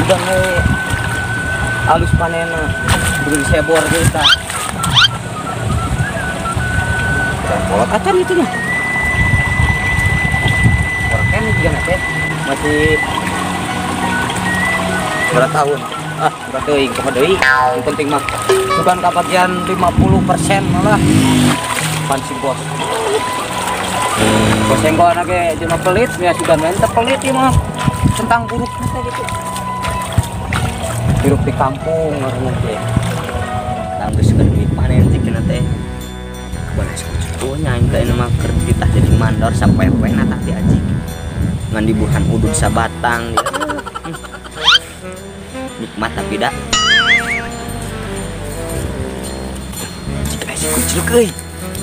Sugan we alus panenna beureum sebor kita. Kolot acan itu nya. Korken juga teh masih berapa tahun? Ah, berapa teuing kumaha deui? Yang penting mah bukan kabagian 50% malah. Pan si bos. Bos enggoan ge jelema pelit, ya sugan we teu pelit ieu mah. Tentang buruk teh gitu. Hirup di kampung ngaranna teh. Tanggeus keur duit panen cik teh. Balas kucu nya aing teh mah keur ditah jadi mandor sapoe-poena tah diajik. Ngan dibuhan udud sabatang dia. Nikmat tapi dah. Cik si kucluk euy.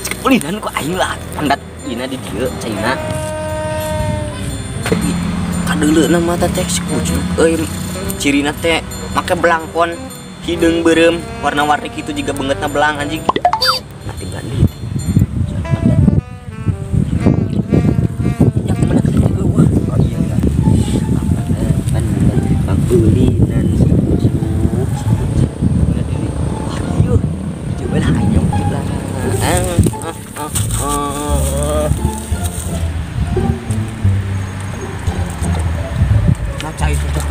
Cik ulinan ku aing lah pandat ina di dieu caina. Kadeuleuna mah teh si kucluk euy. Cirina teh make belangkon hideung beureum warna-warni kitu jiga beungeutna belang anjing. Nanti berani. Yang mana ketemu gua? Oh iya enggak. Ulinan si kucluk. Ayo, coba lah ayo kita. Nah, cai sudah.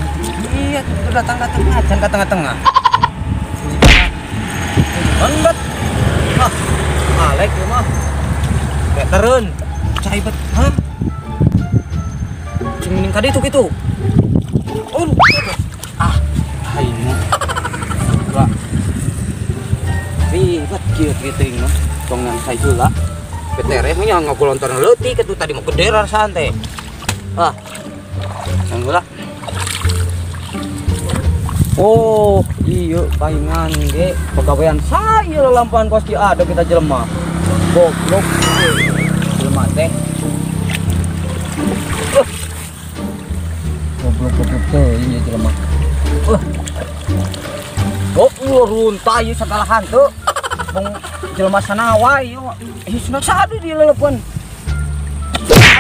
Iya, datang-datang aja ke tengah-tengah. Enggak. Ah, alek ieu mah. Veteran. Cai bet, hah? Cing mending ka ditu kitu. Oh, ah, aing mah. Lah. Ribet kieu kieu teuing mah. Tong yang saya heula. Betereh mah nya ngagolontor leutik atuh tadi mah gede rasaan teh. Ah. Yang heula. Oh, iya paingan ge pegawaian saya lalampan pasti ada kita jelema. Goblok jelema teh. Goblok-goblok teh ieu jelema. Oh, runtah ieu sagala hantu. Bung jelema sana wae ieu. Ieu sunat sadu dilelepeun.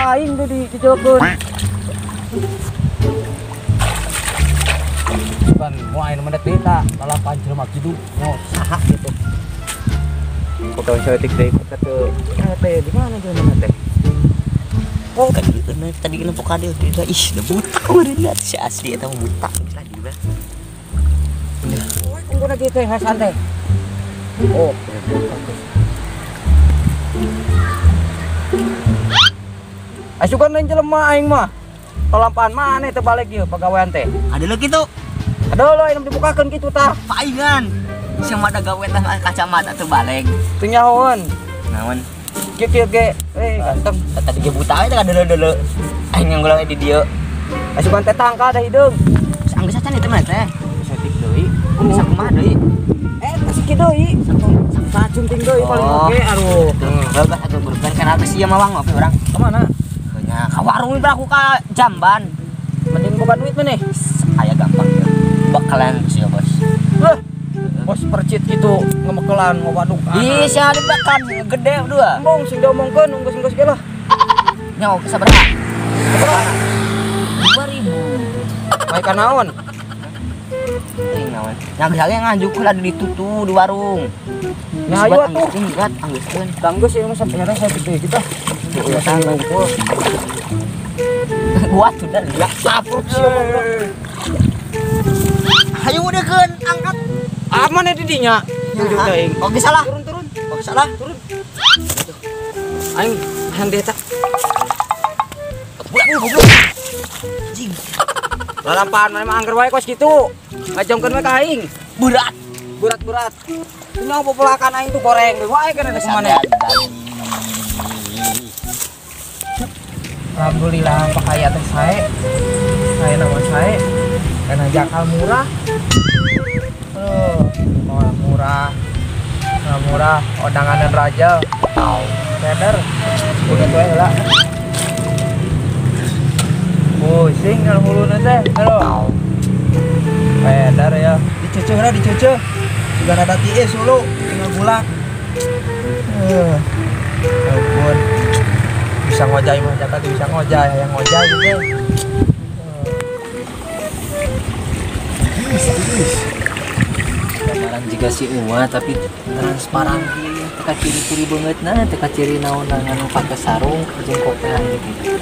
Aing teh dijelekeun. Kan mau aing mendet deui lalapan jelema kitu mau saha gitu. Pegawai saeutik deui teh teh di mana jelema teh? Oh, kan tadi nempo ka dieu teh ih da buta meureun si asli eta mah buta geus lagi bae. Tunggu lagi teh santai. Oh, asukan lain jelema aing mah. Lalapan maneh teh balik ieu pagawean teh. Ada leuh kitu. Aduh lo, ini dibukakan gitu tah. Paingan. Siapa ada gawe tah kacamata tuh balik. Teu nyahoan. Naon? Kieu kieu ge. Eh, ganteng. Tadi ge buta we teh kadeuleu-deuleu. Aing yang ulang di dieu. Asupan teh tangka da hideung. Anggeus acan ieu teh mah teh. Saeutik deui. Bisa kumaha deui? Eh, sakieu deui. Sacunting deui paling oge aduh. Heeh, atuh berben kan habis ieu mah wang ngopi urang. Ka mana? Nya ka warung aku ka jamban. Mending boga duit maneh. Aya gampang ya. Bakalan sih bos. Wah, bos percit gitu ngemekelan ngawaduk. Ih, sia dibakan gede dua. Embung sing diomongkeun unggeus-unggeus ge lah. Nya sabaraha? Sabaraha? 2000. Bae ka naon? Teuing naon. Nya geus age nganjuk lah ditutu di warung. Nya ayo atuh. Berat anggeuskeun. Tanggeus ieu mah sabenerna saya gede kita. Tuh tanggung. Buat sudah lihat sapruk sih. Hayu udah angkat. Aman ya didinya. Teuing. Oke salah. Turun turun. Oke salah. Turun. Aing hayang dieta. Budak goblok. Anjing. Lalapan maneh mah angger wae kos kitu. Ngajongkeun we ka aing. Berat. Berat-berat. Kumaha popolakan aing tuh goreng deui wae kana teh maneh. Alhamdulillah pakaya teh sae. Sae nama sae. Karena jakal murah. Oh, murah. Nah, murah, odangan dan raja. Cedar. Udah tuh heula. Pusing kalau huluna teh. Halo. Cedar ya. Dicucuh heula dicucuh. Juga ada tiis hulu tinggal gula. Ampun. Bisa ngojai mah Jakarta bisa ngojai, yang ngojai gitu. Gambaran juga si Uwa tapi transparan kieu teka ciri-ciri banget nah teka ciri naon anu pake sarung jeung kopiah gitu.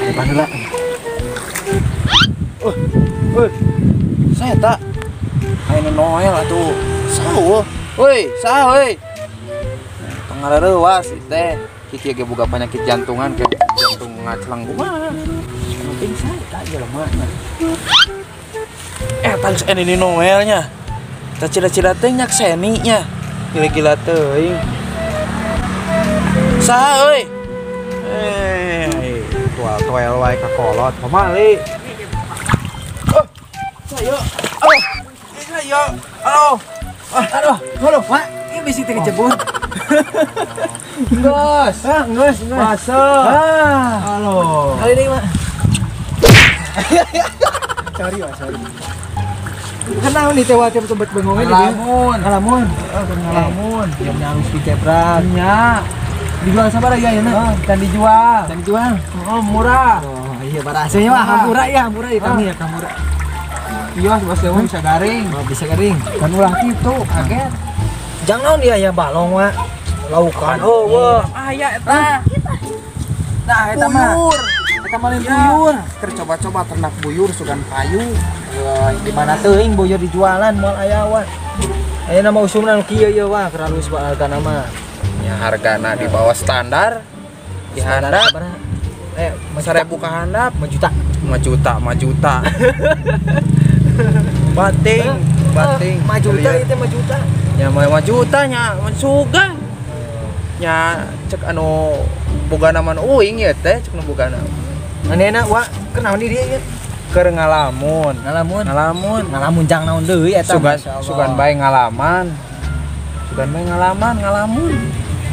Depan heula. Saya tak aya Noel atuh. Saha? Woi, saha euy? Pangareuwas teh. Kiki ge boga penyakit jantungan kayak jantung ngaclang kumaha. Penting saya tak jelema. Tang ini Noelnya. Tah cila-cila teh nyakseni nya. Gila-gila teuing. Saha euy? Tual-tual wae ka kolot pamali. Saya. Aduh. Saya. Aduh. Aduh, aduh, Pak. Ini bisi teh kecebur. Geus. Geus, geus. Masuk. Halo. Kali deui, Mak. Sorry, Pak, sorry. Kenapa nih teh wajib sobat bengongnya dia? Ngalamun. Ngalamun. Ngalamun. Yang nyalus diceprak. Nya. Dijual sabar ya, ya, Can dijual. Can dijual. Oh, murah. Oh, iya barasnya mah hampura ya, hampura ya kami ya, hampura. Iya, bos dewa bisa garing. Oh, bisa garing. Kan ulah kitu, kaget. Jangan naon dia ya balong wa. Laukan. Oh, wah. Aya eta. Nah, eta mah. Buyur. Eta mah lain buyur. Keur coba-coba ternak buyur sugan payu. Wah, di mana teuing buyur dijualan moal aya wa. Ayeuna mah usumna nu kieu ieu wa, keur halus wa hargana mah. Ya hargana di bawah standar. Di handap. 1000 ka handap, 5 juta. 5 juta, 5 juta. Bating, bating. 5 juta itu 5 juta. Ya 5 juta nya, sugan. Nya cek anu boga nama nu uing ieu teh, cek nu boga nama. Anehna wa, kunaon di dieu ieu? Keur ngalamun. Ngalamun. Ngalamun. Ngalamun jang naon deui eta. Sugan, sugan bae ngalaman. Sugan bae ngalaman, ngalamun.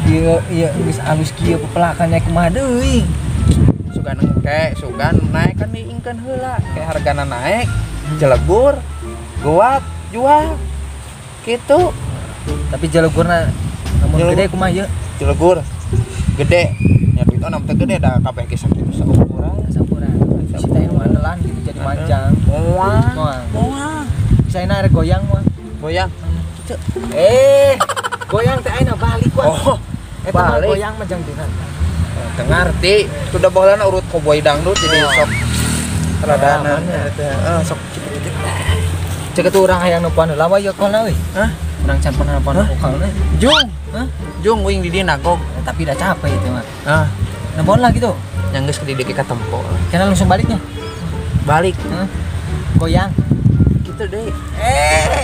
Ieu ieu geus alus kieu pepelakannya kumaha deui. Sugan engke, sugan naik kan diingkeun heula. Kayak hargana naik, jelegur, goat, jual. Gitu. Tapi jelegurna lamun gede kumaha ieu? Jelegur gede. Nya duitna nam teu gede da kabeh ge sakitu saukuran. Saukuran. Si teh nu andelan gitu jadi manjang. Moal. Moal. Saena arek goyang moal. Goyang. Goyang teh ayeuna balik wae. Oh, eta mah goyang mah jang dina. Teu ngarti. Sudah baheulana urut koboi dangdut jadi sok radanan. Heeh, sok kitu-kitu. Cek atuh urang hayang nempoan heula we ieu kolna euy. Hah? Urang can pernah nempoan kolna. Jung. Hah? Jung uing di dieu nagog. Tapi udah capek itu mah. Hah. Nempoan lah gitu. Yang geus ke dieu ka tempo. Karena langsung baliknya. Balik. Hah? Goyang. Gitu deh.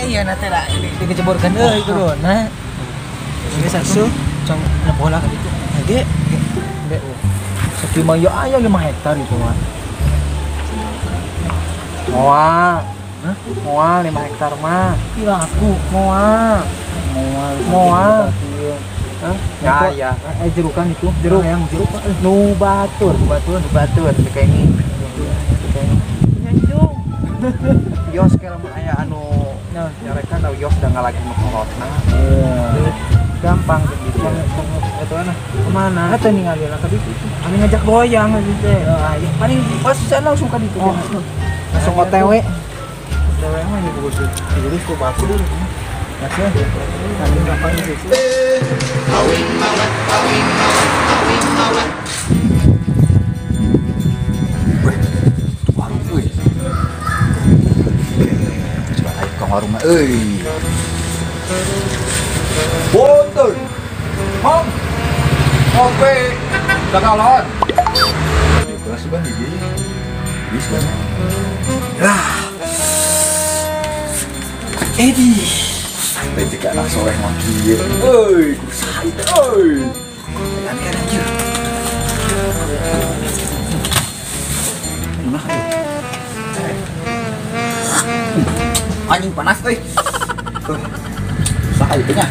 Iya nanti lah ini dikeceburkan euy kudu. Nah. Geus asup cong nempoan lah gitu. Ge. Ge. Sakieu mah ya aya 5 hektar itu mah. Moal. Hah? Moal 5 hektar mah. Gila aku. Moal. Moal. Moal. Hah? Ya ya. Jerukan itu. Jeruk yang jeruk nu batur, batur, nu batur teu kenging. Nyanjung. Yos ke lamun aya anu nyarekan da yos da ngalagi nu kolotna. Iya. Gampang gitu. Eta ana kemana? Eta ningali lah ka ditu. Anu ngajak goyang gitu teh. Heeh, paling pas langsung ka ditu. Langsung OTW. OTW mah ieu kudu diurus ku batur. Masih tadi gampang gitu. Weh, warung euy. Coba ayo ke warung mah euy. Punten. Mam. Kopi. Dagalon. Di kelas bang di bisa. Lah. Edi. Teh jika anak soleh mah kieu. Euy, kusaha teh euy. Kan kana kieu. Nah, anjing panas euy. Saha ieu nya?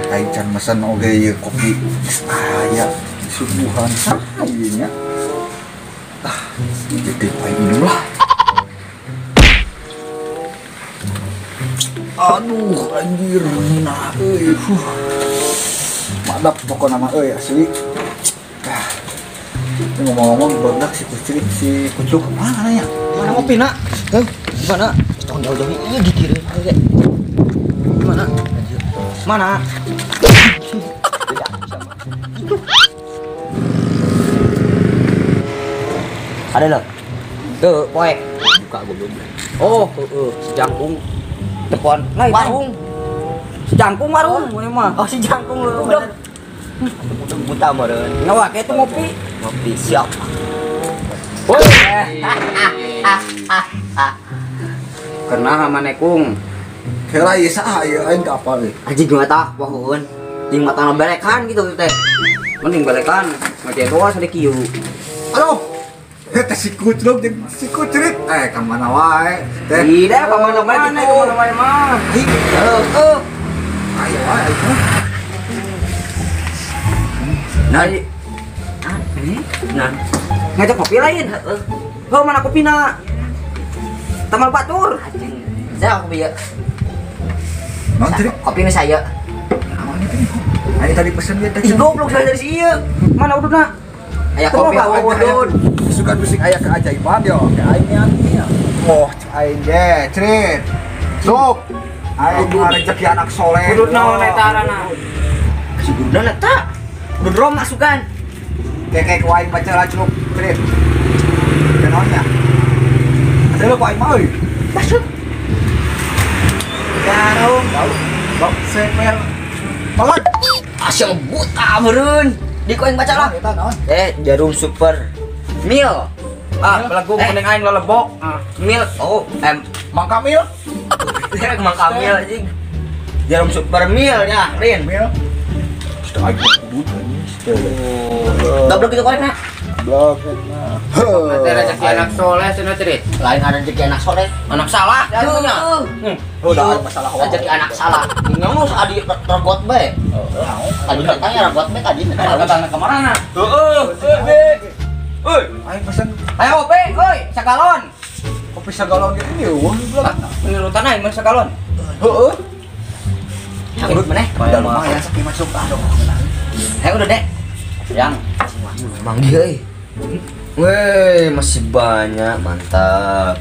Aing can mesen oge ieu kopi geus aya disuguhan saha ieu nya. Ah, jadi paling minum lah. Aduh, anjir, nah, euy, madap pokokna mah euy asli. Ah. Ngomong-ngomong barudak si kucing si kucluk kemana ya? Mana ngopi nak? Heh, gimana? Tong jauh-jauh ini dikirim aja. Gimana? Mana? Ada loh. Tuh, poek. Buka goblok. Oh, heeh, si jangkung. Telepon. Lain warung. Si jangkung warung ini mah. Oh, si jangkung lu. Udah. Udah buta meureun. Ngawa kayak itu ngopi. Ngopi siap. Woi. Karena maneh kung. Kira ieu saha ieu aing ka apal euy. Anjing mah tah pohoeun. Jeung mata belekan gitu teh. Mending belekan, ngajak doa sade kieu. Aduh. Teh si kucluk jeung si kucrit. Ka mana wae teh. Tidak, ka mana wae gitu, ka mana wae mah. Heeh. Ayo wae aing. Nah, nah, ngajak kopi lain. Heeh. Heuh mana kopina? Tamal batur. Anjing. Saya kopi ya. Mang cerik kopi nu saya. Ayo tadi pesen dia teh. Ih goblok saya dari si ieu. Mana ududna? Aya kopi udud. Suka bising aya keajaiban yo, ke aing nya. Oh, aing ge, cerit. Sok. Aing mah rezeki anak soleh. Udud naon eta arana? Si ududna eta. Udud rom masukan. Kekek ku aing baca lah celuk, cerit. Kenaonnya? Ada ku aing mah euy. Masuk. Garum, bau seper. Pelan. Asyik buta meureun. Di ku aing baca lah. Eta naon? Jarum super mil. Ah, belagu mending aing lelebok. Mil. Oh, Mang Kamil. Mang Kamil anjing. Jarum super mil ya, Rin. Mil. Sudah aing udud anjing. Goblok itu korek nak. Goblok nah. Ada rezeki anak soleh cenah cerit. Lain ada rezeki anak soleh, anak salah. Oh, dah masalah wae. Rezeki anak salah. Ngeus adi regot bae. Tadi katanya regot bae tadi. Katanya kemana? Heeh, be. Oi, aing pesen. Ayo kopi, oi, sagalon. Kopi sagalon gitu nih, wah goblok. Menurutan aing mun sagalon. Heeh. Yang urut maneh? Udah lumayan saking masuk aduh. Ayo udah dek. Yang manggih euy. Weh, masih banyak, mantap.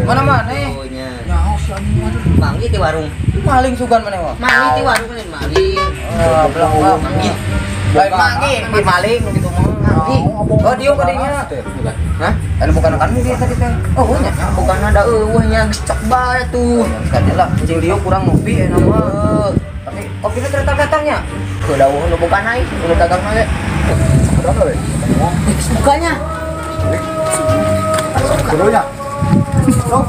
Mana maneh? Nyaho si anjing mah. Manggih di warung. Maling sugan maneh mah. Manggih di warung lain maling. Oh, manggih. Lain manggih, di maling gitu mah. Manggih. Oh, dieu kadinya. Hah? Anu bukan kan dia tadi teh. Oh, nya. Bukan ada eueuh nya geus cok bae tuh. Sekali lah, jeung dieu kurang ngopi enak mah. Tapi kopina ternyata datangnya. Keudauh nu bukan ai, nu dagang mah ge. Berapa we? Bukanya. Kudunya. Sok,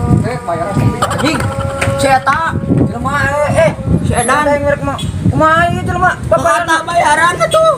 bayaran kopi. Anjing. Si eta jelema si edan aing merek mah. Kumaha ieu jelema? Bapak bayaran atuh.